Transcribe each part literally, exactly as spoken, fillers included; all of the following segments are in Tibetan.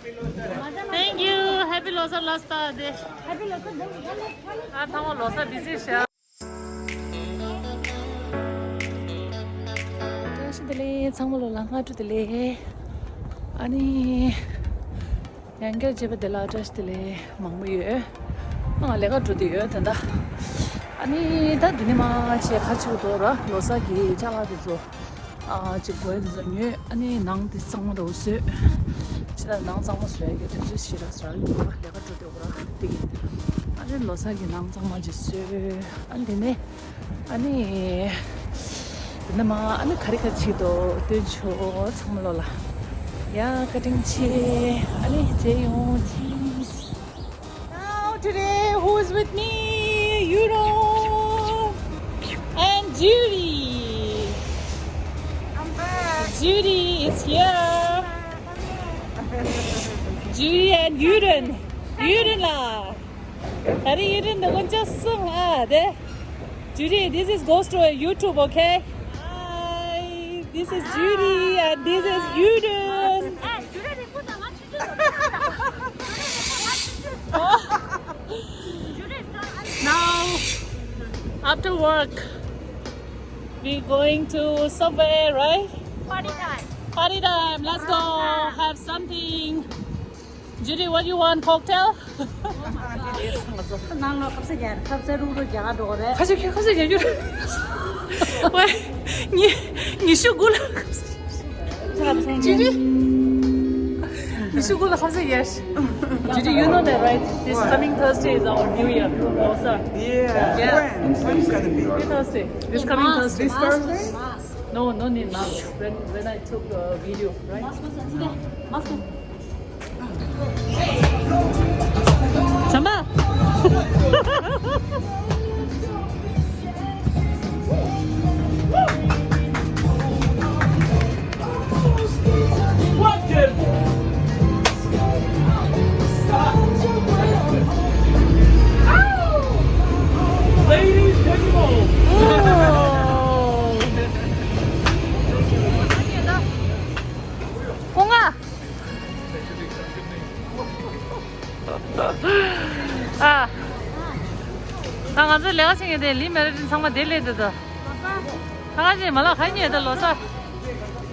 Thank you. Happy Losar Lasta Day. Happy Losar Day. ཨ་ཚང་མ་ལོ་གསར་བི་ཛི་ཤག་བཀྲ་ཤིས་བདེ་ལེགས། ཚང་མ་ལོ་ལ་སྔ་དྲོ་བདེ་ལེགས། ཨ་ནི། ཡང་བསྐྱར་མཇལ་བ་དེ་ལ་བཀྲ་ཤིས་བདེ་ལེགས་མང་པོ་ཡོད། ང་ལས་ཀ་འགྲོ་བསྡད་ཡོད་ད་ལྟ། ཨ་ནི་ད་འདི་ནས་མར་ཆེ་ཁ་ཆེ་དོ་ར་ལོ་གསར་གྱི་ཅ་ལག་དེ་ཚོ། ཨ་ཅིག་གོས་དེ་ཚོ་ཉོས། ཨ་ནི་ནང་དེ་གཙང་མ་འདྲ་བོ་བཟོས། ཕྱི་ལ་ནང་གཙང་མ་བཟོས་ཀྱི་དེ་ཚོ་ཞེ་དྲག་ཟ་རྒྱུ་ལས་ཀ་འགྲོ་བསྡད་ཡོད་ར་དེ་གི། ཨ་ནི་ལོ་གསར་གྱི་ནང་གཙང་མ་ཅིག་བཟོས། ཨ་ནི་དེ་ནས། ཨ་ནི། དེ་ནས་མ་ཨ་ནི་ག་རེ་ག་རེ་བྱེད་དོ་སྟོན་ཆོག་ཚང་མ་ལོ་ལ། ཡ་བཀའ་དྲིན་ཆེ། ཨ་ནི་མཇལ་ཡོང་། Cheers. Now today, who is with me? Yudon and Judy. I'm back. Judy is here. Judy and Yudon. Yudon la. Hari Yudon, the one just sung. Ah, there. Judy, this is goes to a YouTube, okay? Hi, this is Judy and this is Yudon. Now, after work, we going to somewhere, right? Party time. Party time. Let's go have something. Judy, what you want? Cocktail? ནང་ལོ་ཁབ་ས་རྒྱག་ཁབ་ས་རུག་རུག་རྒྱག་འགྲོ་རེད། ཁ་ཤས་ཁ་ཤས་རྒྱག་རྒྱུ་རེད། ཝེ། ཉི་ཉི་ཤུ་དགུ་ལ་ཁབ་ས། ཇི་ཇི། ཉི་ཤུ་དགུ་ལ་ཁབ་ས་རྒྱག Judy, you know that, right? This coming Thursday is our New Year. ལོ་གསར། Yeah. Yeah. When? When is gonna be? This Thursday. This coming Thursday. This Thursday? No, no need mask. When when I took a video, right? བྱམས་པ། Ladies, take a bow. ཀོང་ང་། ཨ། ད་ང་ཚོའི་ལས་ཀ་བྱེད་མཁན་དེ་ལི་མེ་རི་ཏིན་ཚང་མ་དེ་སླེབས་འདུག་ད། ད་ང་ཚོས་མ་ལག་ག་ཉོས་ད་ལོ་གསར།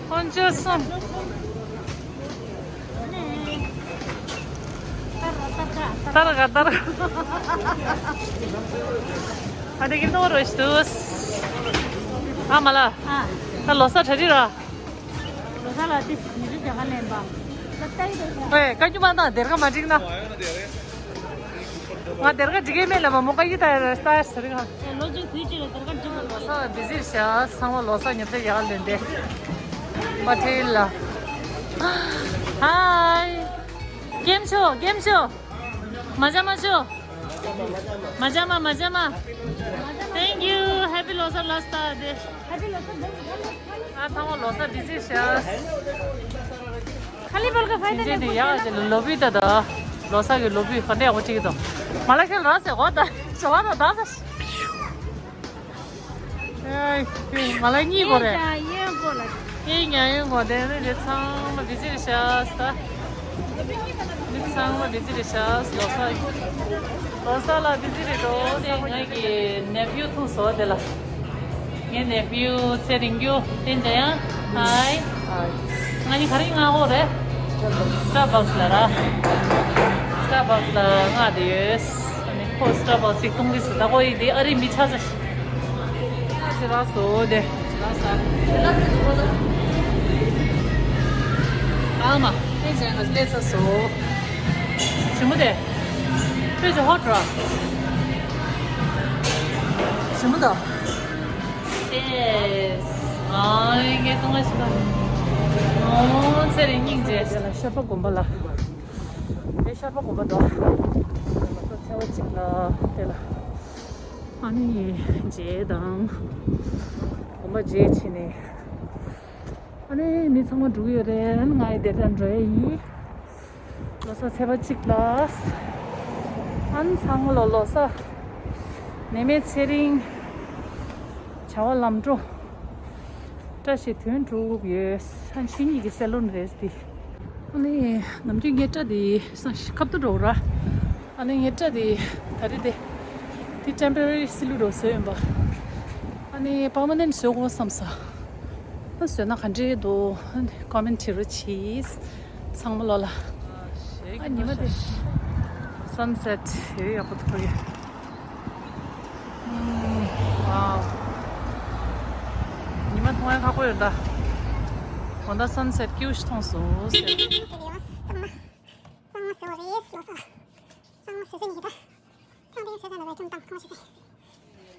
ཧོན་ཅོ་སོང་། ཏར་ག་ཏར། ཨ་དེ་གི་ནོར་རོ་ཞིག་འདུག་ཨ་མ་ལགས། ད་ལོ་གསར་གྲ་སྒྲིག་ར། ལོ་གསར་ལ་དེ་ཉི་ཤུ་བརྒྱ་ཁ་ལེན་པ། ད་ལྟ་ཡི་དེ། ཨེ་བཀའ་འགྱུར་མ་བཏང་སྡེར་ཁ་མ་བསྒྲིགས་ན། ང་སྡེར་ཁ་སྒྲིག་གི་མེད་ལ་མ་མོ་བཀའ་འགྱུར་ད་ཡ་རེ་ལྟ་ཡ་ཟེར་ག་ཨེ་ལོ་རྒྱུས་དུས་གཅིག་ལ་སྡེར་ཁ་སྒྲིག་དགོས། ལོ་གསར་བི་ཟི་རེད་ཤག་ཚང་མ་ལོ་གསར་ཉོ་ཚེ་ཡག་ལོན་ཏེ། མ་ཁྲེལ་ལ། ཧའི། ཀེམ་ཤོ་ཀེམ་ཤོ། མ་ཇ་མ་ཤོ། མ་ཇ་མ་མ་ཇ་མ། Thank you. Happy Losar Lasta Day. ཨ་ཚང་མ་ལོ་གསར་བི་ཟི་ཤག་ཁ་ལི་བལ་ག་ཕའི་ད་ནས་ནས་ཡག་ཅིག་ལོ་བི་ད་ད། ལོ་གསར་གི་ལོ་བི་ག་འདྲ་ཡག་པོ་ཅིག་དང་། མ་ལ་ཁེལ་ར་ཟེར་གོ་ད། བྱ་བ་ད་ད་ཟེར། ཨེ། མ་ལ་གཉིས་གོ་རེད། ཨེ་ཉ་ཡོན་གོ་དེ་ནི་དེ་ཚང་མ་བི་ཟི་རེད་ཤག་ད། མི་ཚང་མ་བི་ཟི་རེད་ཤག་ལོ་གསར། ལོ་གསར་ལ་བི་ཟི་རེད་འགྲོ། ཚང་མ་ངའི་གི་ནེ་ཕིའུ་ཐུག་སོ་དེ་ལ། ངའི་ནེ་ཕིའུ་ཚེ་རིང་རྒྱུ་བསྟན་ཅན་ཡང་ཧའི། ང་གཉིས་ག་རེ་མངགས་ཡོད་རེད། སི་ཊར་བྷག་སི་ལ་ར། སི་ཊར་བྷག་སི་ལ་མངགས་བསྡད་ཡོད། ཨ་ནི་ཁོ་སི་ཊར་བྷག་སི་ཞིག་གཏོང་གི་སི་ད་ཁོ་ཡི་དེ་ཨ་རི་མི་ཆ་ཚ་ཞིག་ཨ་ཅེ་རག་སོ་དེ། ཨ་མ། ཨེ་ཅེ་ང་སླེབས་ཚར་སོ། ཞི་མོ་དེ། ཁྱོད་ཚོ་ཧོ་ཊི་ར། ཞི་མོ་དང་། ཨེ། ཨ་ངས་གཏོང་བ་ཞིག་དང་། ཨོ་ཚེ་རིང་སྙིང་རྗེ། དེ་ལ་ཤར་པ་དགོན་པ་ལ། དེ་ཤར་པ་དགོན་པ་དང་། ང་ཚོ་ཚེས་པ་གཅིག་ལ་དེ་ལ། ཨ་ནི་མཇལ་དང་། དགོན་པ་མཇལ་བྱས་ནས། ཨ་ནི་མི་ཚང་མ་འགྲོ་གི་ཡོད་རེད། ཨ་ནི་ང་ཡི་དེ་འདྲ་འགྲོ་ཡ་ཡིན། ལོ་གསར་ཚེས་པ་གཅིག་ལ། ཨ་ནི་ཚང་མ་ལོ་ལོ་གསར། ནད་མེད་ཚེ་རིང་། བྱ་བ་ལམ་འགྲོ། བཀྲ་ཤིས་དོན་གྲུབ་ཡོད། ཨ་ནི་ཆོས་ཉིད་ཀྱི་སེ་ལོན་རེད་དེ། ཨ་ནི་ནམ་རྒྱུན་ངའི་སྐྲ་དེ་སང་ཁ་ཐུག་འགྲོ་ར། ཨ་ནི་ངའི་སྐྲ་དེ་ད་རེས་དེ་དེ་ཊེམ་པོ་ར་རི་སི་ལུ་འགྲོ་བཟོས་ཡིན་པ། ཨ་ནི་པར་མ་ནེན་ཊི་བཟོ་དགོས་བསམ་ས། ཨ་བཟོས་ན་ག་འདྲས་འདུག་ཀོ་མེན་ཊི་བྱེད་རོགས་གྱིས། ཚང་མ་ལོ་ལ། ཨ་ཉི་མ་དེ་སན་སེ་ཊི་ཡོད་ཡག་པོ་འདུག་གི། ཝའོ། ཉི་མ་མཐོང་ཡ་ཁག་པོ་ཡོད་ད། འོ་ད་སན་སེ་ཊི་སྐྱིད་པོ་ཞིག་མཐོང་སོང་ཟེར།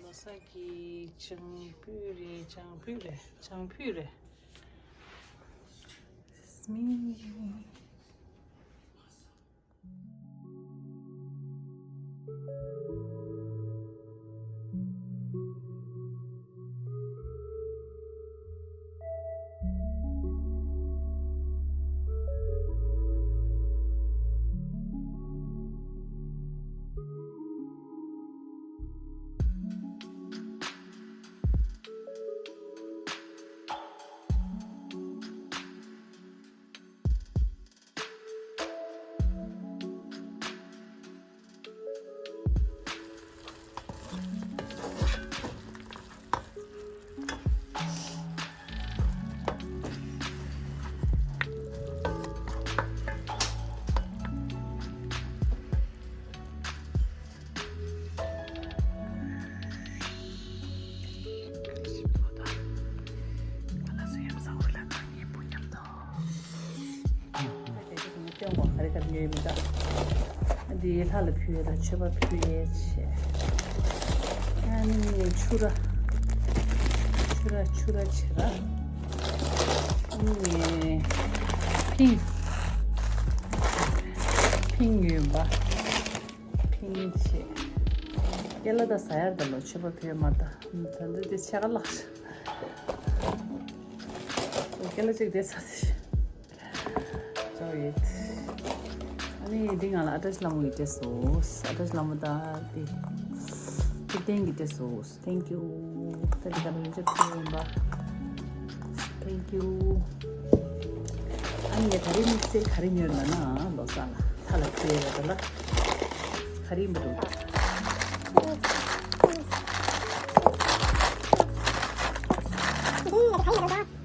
ལོ་གསར་གྱི་ལྗང་བུ་རེད། ལྗང་བུ་རེད། ལྗང་བུ་རེད། It's me. སྟོན་པ་ག་རེ་ག་རེ་ཉོས་མི་འདྲ། འདི་ལྷ་ལ་ཕུལ་ཡས་དང་མཆོད་པ་ཕུལ་ཡས་བྱས། ཨ་ནི་ཆུ་ར། ཆུ་ར་ཆུ་ར་བྱེད་ར། ཨ་ནི་ཕིང་། ཕིང་ཡོད་པ། ཕིང་བྱས། ཀེ་ལ་ད་ཟ་ཡར་ད་ལོ་མཆོད་པ་ཕུལ་མ་ད། ད་འདི་དེ་ཆེ་ག་ལགས། ཀེ་ལ་གཅིག་དེ་ཚ་དེ། So it. ཨ་ནི་འདི་ང་ལ་ཨ་བཀྲ་ཤིས་ལྷ་མོ་ཡིས་སྤྲད་སོང་། ཨ་བཀྲ་ཤིས་ལྷ་མོ་དང་དེ་ཐུབ་བསྟན་གྱིས་སྤྲད་སོང་། Thank you. ད་འདི་ག་ལ་ཡོན་ཆབ་ཁྱེར་ཡིན་པ། Thank you. ཨ་ནི་ངས་ད་རེས་དམིགས་བསལ་ག་རེ་ཉོས་ལབ་ན་ལོ་གསར་ལ་ལྷ་ལ་ཕུལ་ཡས་རེད་ལ། ག་རེ་ཡིན་པ་འདུག་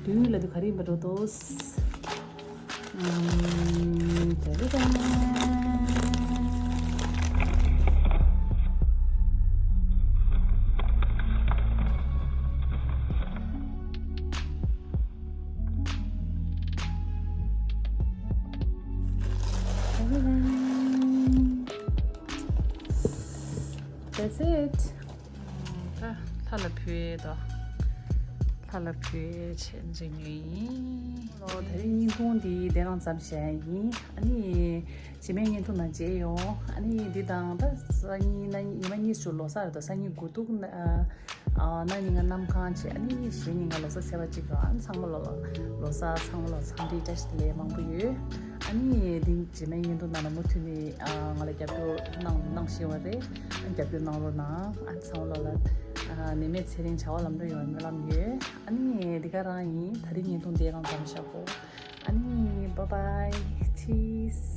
བདུན་ལ་དུ་ག་རེ་ཡིན་པ་འགྲོ་འདུག་ཨམ། ད་རེ་ད། That's it. ད་ལྷ་ལ་ཕུལ་དོ། ལྷ་ལ་ཕུལ་བྱས་འཛིན་ཡོད་ཡིན། ལོ་དེ་རིང་བརྙན་ཐུང་འདི་དེ་རང་ཙམ་བྱས་ཡིན། ཨ་ནི་རྗེས་མའི་བརྙན་ཐུང་ནང་མཇལ་ཡོང་། ཨ་ནི་འདི་དང་ད་སང་ཉིན་ན་ཉི་མ་གཉིས་སུ་ལོ་གསར་རེད་དོ། སང་ཉིན་དགུ་ཐུག་ན་ཨ་ན་ཉིན་ང་གནམ་གང་བྱས། ཨ་ནི་གཞེས་ཉིན་ང་ལོ་གསར་ཚེས་པ་གཅིག་རང་། ཨ་ནི་ཚང་མ་ལོ་ལོ་གསར། ཚང་མ་ལོ་འཚམས་འདྲི་བཀྲ་ཤིས་བདེ་ལེགས་མང་པོ་ཡོད། ཨ་ནི་འདི་རྗེས་མའི་བརྙན་ཐུང་ནང་ལ་མུ་མཐུད་ནས་ཨ་ང་ལ་རྒྱབ་སྐྱོར་གནང་གནང་བཞིན་པ་རེད། ཨ་ནི་རྒྱབ་སྐྱོར་གནང་རོགས་གནང་། ཨ་ཚང་མ་ལོ་ལ་ཨ་ནད་མེད་ཚེ་རིང་བྱ་བ་ལམ་འགྲོ་ཡོང་བའི་སྨོན་ལམ་ཡོད། ཨ་ནི་འདི་ག་རང་ཡིན། ད་རིང་བརྙན་ཐུང་འདི་གང་ཙམ་བཞག་གོ། ཨ་ནི་bye bye, cheers.